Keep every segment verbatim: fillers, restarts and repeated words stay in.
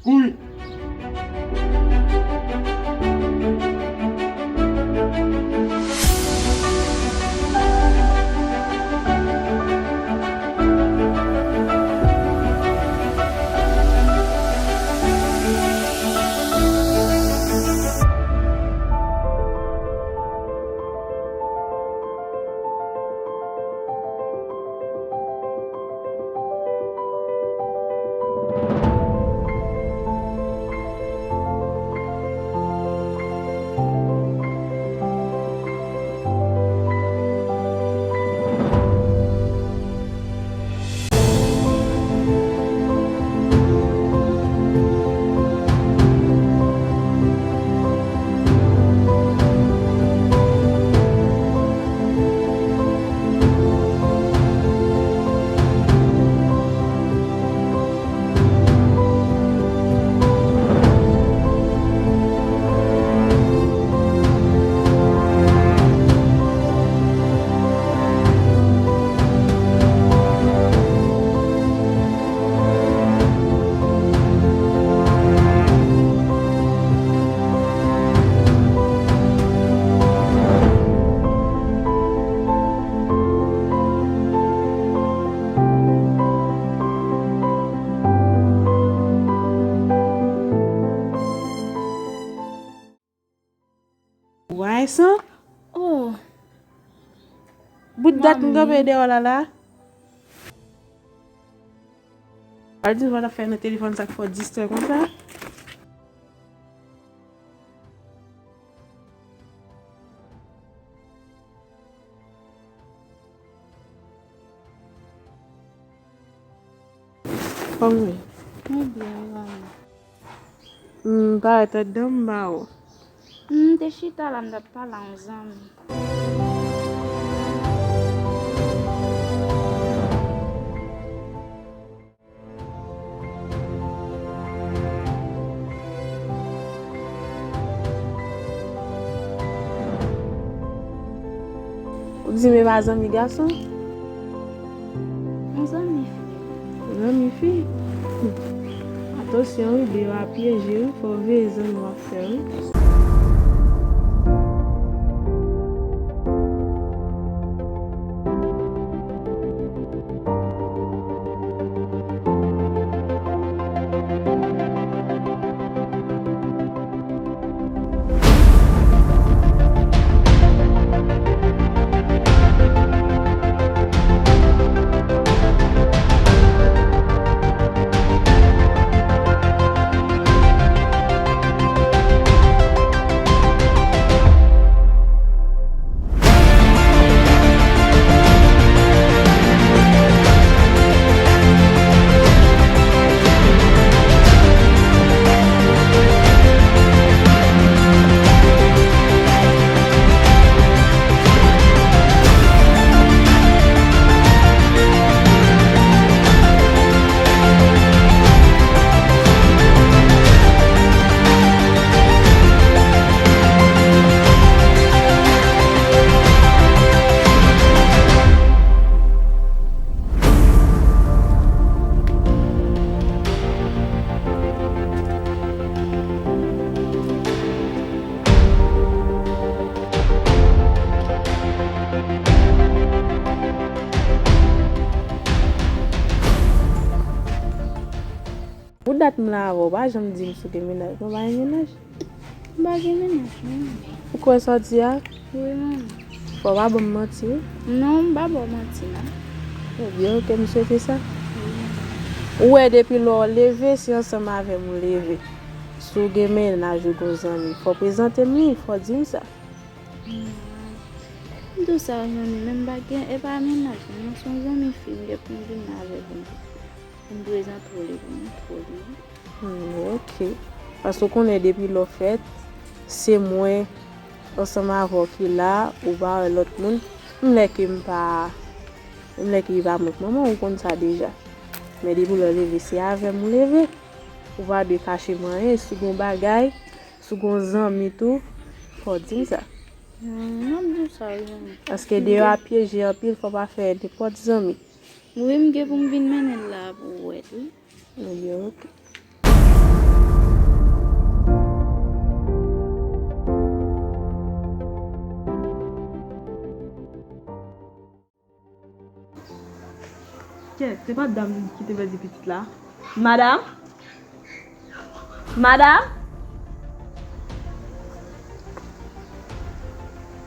Kouri! Wayson? Oh. Bout dat m kanpe deyò la la. Al di nou pa t ap fè nan telefòn, sa k fè w distrè konsa? Kòman w ye? Mwen byen, wi, manmi. M parèt anndan m ba w. M te chita la, m t ap pale a yon zanmi. Ou di m e pa zanmi gason? Yon zanmi fi. Zanmi fi? Atansyon wi, deyò a pyeje wi, fò w veye zanmi w ap fè wi. Pou dat m la avè w, ou pa janm di m si w gen mennaj. Ou pa gen mennaj? M pa gen mennaj, non. Ou kwè sa w di a? Wi, manmi. Fò w pa ban m manti, wi. Non, m pa ba w manti, non. Ebyen, oke, m swete sa. Wi, manmi. Ou wè, depi lè w leve, se ansanm avè m ou leve. Si w gen mennaj ou gen zanmi, fò w prezante m li, fò w di m sa. Non. M di w sa, wi, manmi, men m pa gen, e pa mennaj, non, se yon zanmi fi, m gen pou m vin avè l, pou m, pou m prezante w li, pou m montre w li. Hmm, oke. Paske w konnen depi lè w fèt, se mwen ansanm avè w ki la, ou pa wè lòt moun. Menm lè ke m pa, menm lè ke e pa mwen k manman w, ou konn sa deja. Men depi lè w leve, se avè m ou leve. Ou pa dwe kache m anyen. Si w gen yon bagay, si w gen yon zanmi tou, fò w di m sa. Hmm, m ap di w sa, wi, manmi. Paske deyò a pyeje anpil, fò w pa fè nenpòt zanmi. Wi, m gen pou m vin mennen l la pou w wè l, wi. Ebyen, oke. Kèt, se pa dam ki te pèdi pitit la? Madanm? Madanm?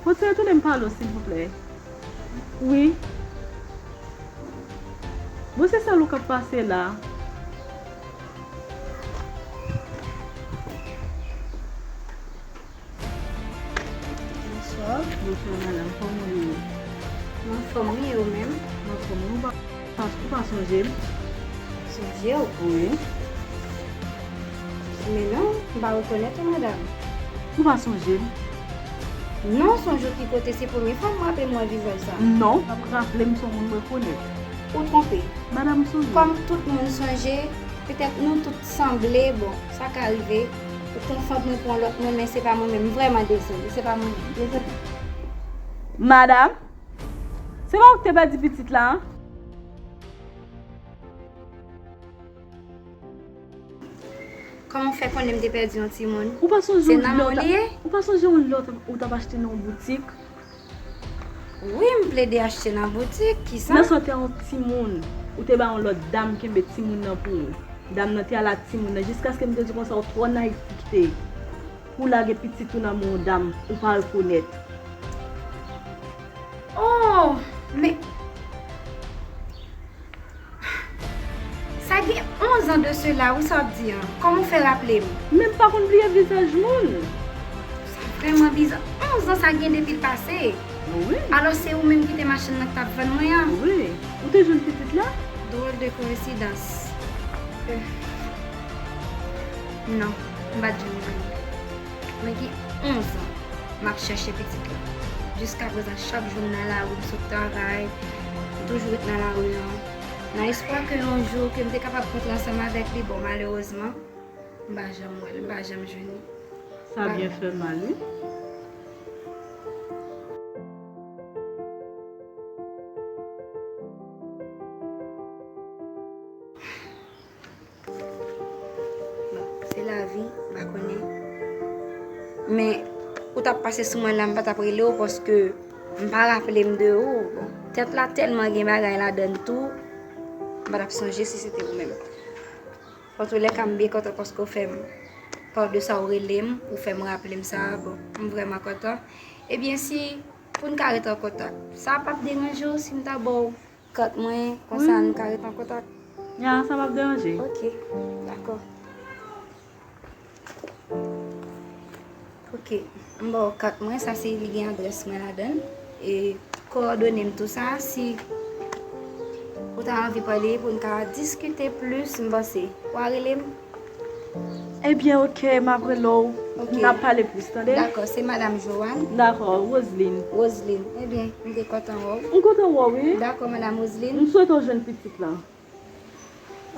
Pote retounen m pale w, silvouplè. Wi. Bon, se sèl ou k ap pase la. Bonswa. Bonswa, madanm. Kòman w ye? M anfòm, wi, e ou menm? M anfòm, wi. Ou pa, ou pa sonje m? Sonje w? Wi. Men non, m pa rekonèt ou, madanm. Ou pa sonje m? Non, sonje w ki kote? Se premye fwa m raple m wè vizaj sa. Non, w ap raple m se yon moun m rekonèt. Ou twonpe. Madanm, sonje. Kòm tout moun sonje, petèt nou tout sanble, bon, sa ka rive. Ou konfonn mwen pou yon lòt moun, men se pa mwen menm. M vrèman dezole, se pa mwen menm. Dezole. Madanm, se pa ou ki te pèdi pitit la, an? Kòman w fè konnen m te pèdi yon timoun? Ou pa sonje yon lòt, ou pa sonje yon lòt ou t ap achte nan yon boutik? Wi, m plede achte nan boutik, kisa? Nan sa w te yon timoun, ou te bay yon lòt dam kenbe timoun nan pou ou. Dam nan te al ak timoun nan, jiskaske m te di konsa ou twò nayif pou kite, pou lage pitit ou nan men yon dam ou pa rekonèt. Oh, men sa gen onz an de sela, wi, sa w ap di an. Kòman w fè raple m? Men m pa konn bliye vizaj moun. Sa vrèman biza. Onz an sa gen depi l pase. Wi. Alò, se ou menm ki te machann nan k t ap vann mwen an? Wi. Ou te jwenn pitit la? Drôle de coïncidence. Euh, non, m pa t janm jwenn li. Mwen gen onz an, m ap chèche pitit la. Jiskaprezan, chak jou m nan lari, m sot travay, m toujou ret nan lari an. Nan espwa ke yon jou, ke m te kapab kontre ansanm avèk li, bon, malerezman, m pa janm wè l, m pa janm jwenn li. Sa byen fè mal, wi. Bon, se lavi, m pa konnen. Men, ou t ap pase sou mwen la, m pa t ap rele w paske m pa raple m de ou. Bon, tèt la tèlman gen bagay ladan l tou, m pa t ap sonje si se te ou menm. Antoulèka, m byen kontan paske w fè m pa de sa, ou rele m, ou fè m raple m sa. Bon, m vrèman kontan. Ebyen, si pou n ka ret an kontak, sa p ap deranje w si m ta ba w kat mwen, konsa nou ka ret an kontak. Ya, sa p ap deranje. Ok, dakò. Ok, m ba w kat mwen, sa se li gen adrès mwen ladan l. E kowòdone m tou sa, si ou ta anvi pale pou n ka diskite plis, m panse w a rele m. Ebyen, ok, m ap rele w. Ok. N ap pale plis, tande? Dakò, se Madanm Joanne. Dakò, Roseline. Roseline. Ebyen, m te kontan wè w. M kontan wè w, wi. Dakò, Madanm Roseline. M swete w jwenn pitit lan.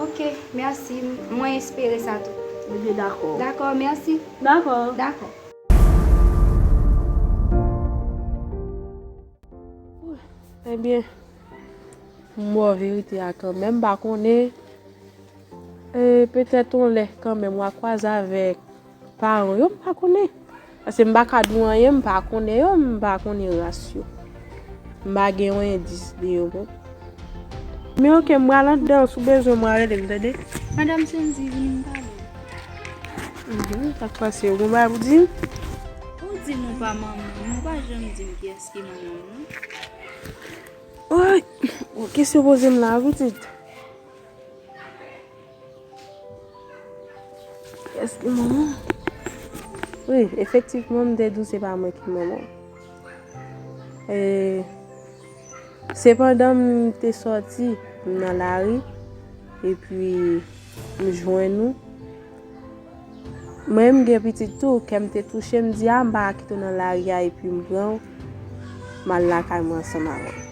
Ok, mèsi. Mwen espere sa tou. Ebyen, dakò. Dakò, mèsi. Dakò. Dakò. Ebyen, m ba w verite a kanmenm, m pa konnen. E, petèt yon lè kanmenm w a kwaze avèk paran yo, m pa konnen. Paske m pa ka di w anyen, m pa konnen yo, m pa konnen ras yo. M pa gen yon endis de yo, bon. Men ok, m pral anndan, si w bezwen mwen, rele m, tande? Madanm Sendy, vini m pale. Mhm, sa k pase? Ou gen bagay pou di m? Ou di m ou pa manman m, ou pa janm di m kiyès ki manman w, non. Woy, bon, kesyon poze m la, pitit. Kiyès ki manman w? Wi, efektivman, m te di w se pa mwen ki manman w. E, sepandan, m te sòti, m nan lari, epi m jwenn ou. Mwen, m gen pitit tou, kè m te touche, m di, a, m pa ka kite w nan lari a, epi m pran w, m al lakay mwen ansanm avè w.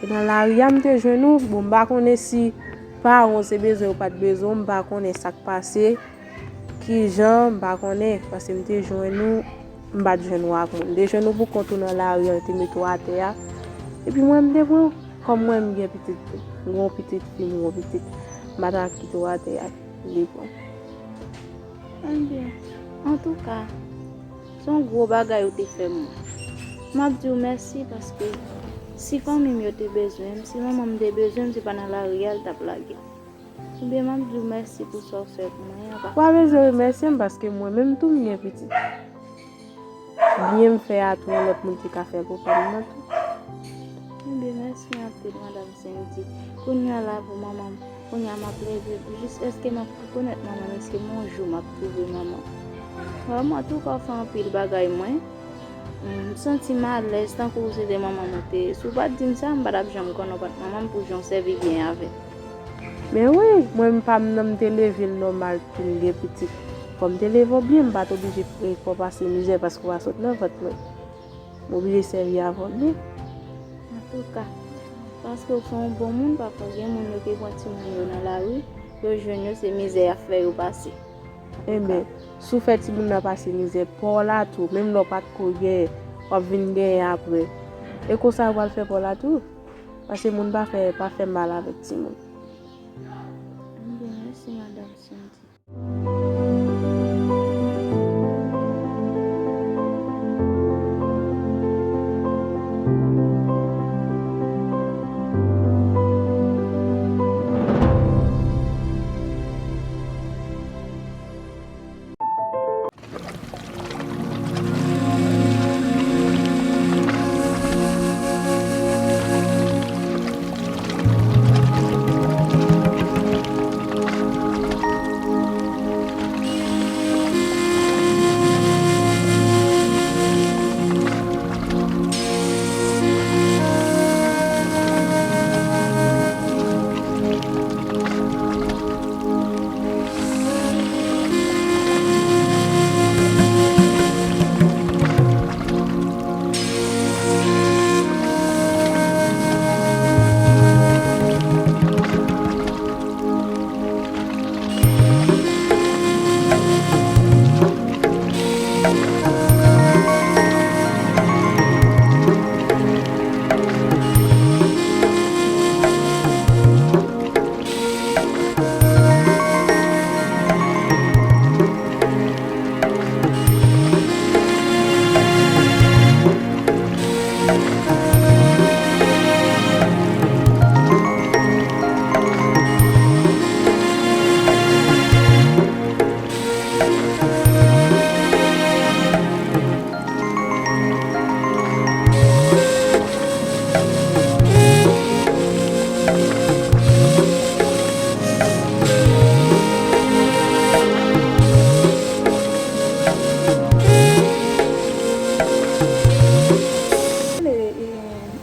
Se nan lari a m te jwenn ou. Bon, m pa konnen si paran w se bezwen yo pa t bezwen w, m pa konnen sa k pase, kijan, m pa konnen, paske m te jwenn ou, m pa t jwenn ou ak moun. M te jwenn ou pou kont ou nan lari a, yo te mete w atè a. Epi mwen, m te pran w. Kòm mwen, m gen pitit tou. M gen yon pitit fi, m gen yon pitit. M pa ta kite w atè a, m te pran w. Ebyen, antouka, se yon gwo bagay ou te fè m. M ap di w mèsi paske Si fanmi m yo te bezwen m, si manman m te bezwen m, se pa nan lari a l t ap lage m. Ebyen, m ap di w mèsi pou sa w fè pou mwen an, papa. Ou pa bezwen remèsye m paske mwen menm tou m gen pitit. Byen m fè a tou, yon lòt moun te ka fè pou pa m nan tou. Ebyen, mèsi anpil, madanm Cindy. Kounye a la pou manman m, kounye a m ap leve, jis èske m ap rekonèt manman m, èske m yon jou m ap twouve manman m? Vrèman, antouka, w fè anpil bagay mwen. M santi m alèz tankou se te manman m ou te ye. Si w pa t di m sa, m pa t ap janm konnen w pa t manman m pou jan w sèvi byen avè m. Men wi, mwen m pa m nan, m te leve l nòmal pou m gen pitit. Fò m te leve w byen, m pa t oblije fè w pase mizè paske w pa sot nan vant mwen. M oblije sèvi avè w byen. Antouka, paske w se yon bon moun, pafwa gen moun yo ki pran timoun yo nan lari, yo jwenn yo, se mizè y ap fè yo pase. Enben, si w fè timoun nan pase mizè, pa w la tou, menm lè w pa t ko genyen, w ap vin genyen apre. E konsa yo pral fè pa w la tou. Paske moun pa fè, pa fè mal avèk timoun. Ebyen, mèsi, madanm Cindy.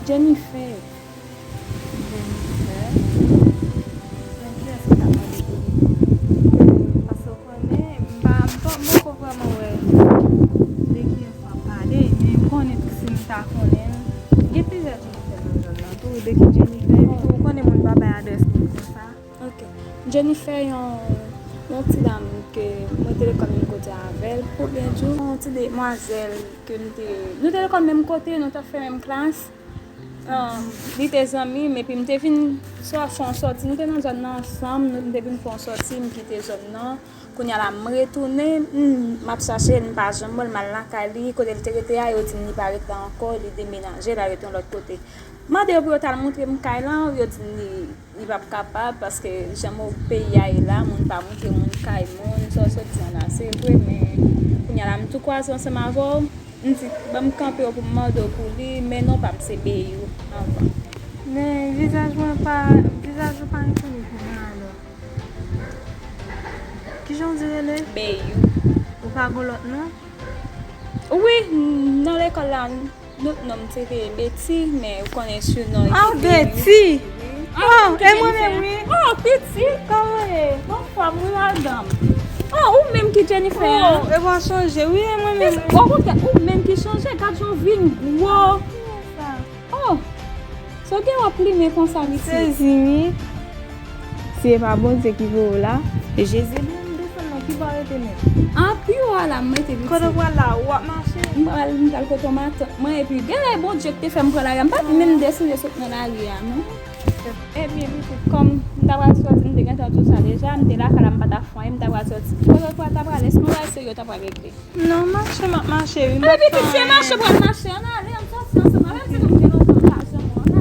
Jennifer. Jennifer. Nan kiyès ki t ap mande pou li? Paske w konnen, m pa, m pa, m poko vrèman wè de ki Jennifer ap pale, men m konnen si m ta konnen l. Gen plizyè Jennifer nan zòn nan tou, de ki Jennifer, epi tou, ou konnen moun pa bay adrès moun konsa. Ok. Jennifer, yon, yon ti dam ke mwen te lekòl menm kote avè l, pou byen di w, yon ti demwazèl ke m te, nou te lekòl menm kote, nou t ap fè menm klas. Um, li te zanmi m, epi m te vin sò-, fè yon sòti. Nou te nan zòn nan ansanm, nou, m te vin fè yon sòti, m kite zòn nan. Kounye a la, m retounen, m, m ap chache l, m pa janm wè l, m al lakay li, kote l te rete a, yo di m li pa rete la ankò, li demenaje, l al rete yon lòt kote. M mande yo pou yo t al montre m kay lan, yo di m li, li p ap kapab, paske jan mo peyi a ye la, moun pa montre moun kay moun, sa w sot di an la, se vre, men kounye a la, m tou kwaze ansanm avè w, m di, ban m kanpe w pou m mande w pou li, men non pa m se Beyou anvan. Men vizaj mwen pa, vizaj ou pa rekònèt mwen alò. Kijan w di rele? Beyou. Ou pa gon lòt non? Wi, nan lekòl la, lòt non m te rele Betty, men ou konnen surnom li te Beyou. Ah, Betty! Wi. Ah, e mwen menm, wi. Oh, pitit! Kòman w ye? Anfòm, wi, madanm. Oh, ou menm ki Jennifer, hein? Oh, e mwen chanje, wi, e mwen menm. Okontrè, ou menm ki chanje, gad jan w vin gwo. Kiyès sa? Oh! Sa w gen w ap plimen konsa, pitit? Sezi, wi. Si e pa Bondye ki voye w la, e Jezi menm desann nan, ki bò w rete menm? Anpi w a la, m rete, pitit. Kote w pral la? W ap mache? M pral, m pral kote yon matant mwen, epi genlè Bondye ki te fè m pran lari a, m pa t menm deside sot nan lari a, non. Ebyen, pitit, kòm m ta pral sòti, m te gentan di w sa deja, m te lakay la, m pa ta fè anyen, m ta pral sòti. Kote w pral, ta pral, èske yon bagay serye w ta pral regle? Non, mache, m ap mache, wi, m pa t fè anyen. Ebyen, pitit, se mache w pral mache, ann ale, ann sòti ansanm. Menm si nou gen lontan w pa janm wè, ann